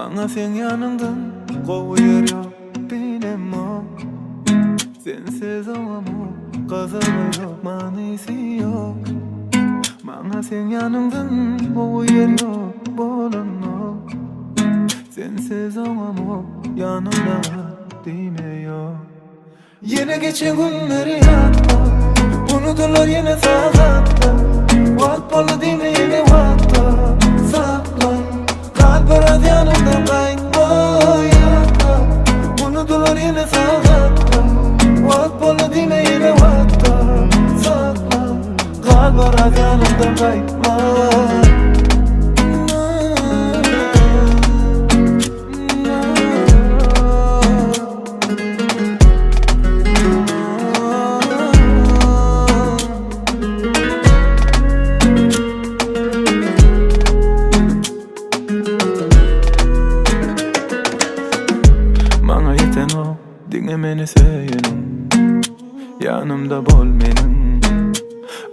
Maňa seň ýanyňdan gowy ýer ýok bilemok Sensiz oňamok gyzygy ýok manysy ýok Maňa seň ýanyňdan gowy ýer ýok bolanok Sensiz oňamok ýanymda gal diýme ýok. Ýene geçen günleri ýatla Unudylar ýene sagatda Wagt boldy diýme ýene wagtda Saklan Gal biraz ýanymda gaýtma ýatla Unudylar ýene sagatda Wagt boldy diýme ýene wagtda Saklan Gal biraz ýanymda gaýtma. Maňa ýetenok diňe meni söýeniň Ýanymda bol meniň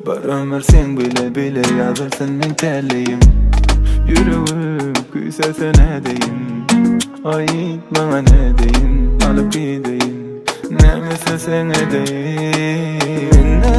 Bir ömür seň bile bile ýazylsyn meň täleýim Ýüregim küýsese nädeýin Aýt maňa nädeýin alyp gideýin Näme isleseň edeýin Indi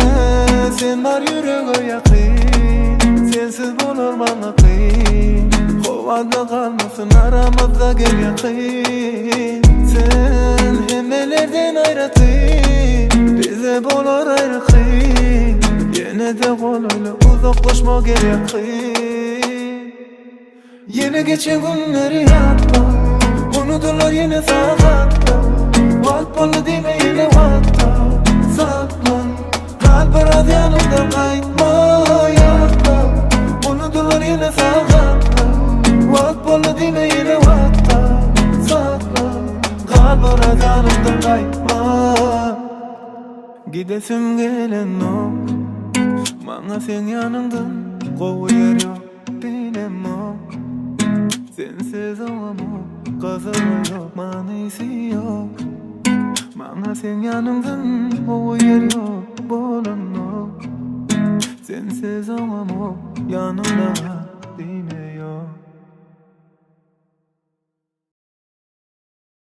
sen bar ýürege ýakyn Sensiz bolar maňa kyn Howada galmasyn aramyzda gel ýakyn Sen hemmelerden aýratyn Bize bolar aýry kyn Ýene-de golaýla uzaklaşma gel ýakyn Ýene geçen günleri ýatla Unudylar ýene sagatda Wagt boldy diýme ýene wagtda Saklan Gal biraz ýanymda gaýtma ýatla Unudylar ýene sagatda Wagt boldy diýme ýene wagtda Saklan Gal biraz ýanymda gaýtma Gidesim gelenok Maňa seň ýanyňdan gowy ýer ýok Bilemok Sensiz oňamok Gyzygy ýok manysy ýok Maňa seň ýanyňdan gowy ýer ýok bolanok Sensiz oňamok ýanymda gal diýme.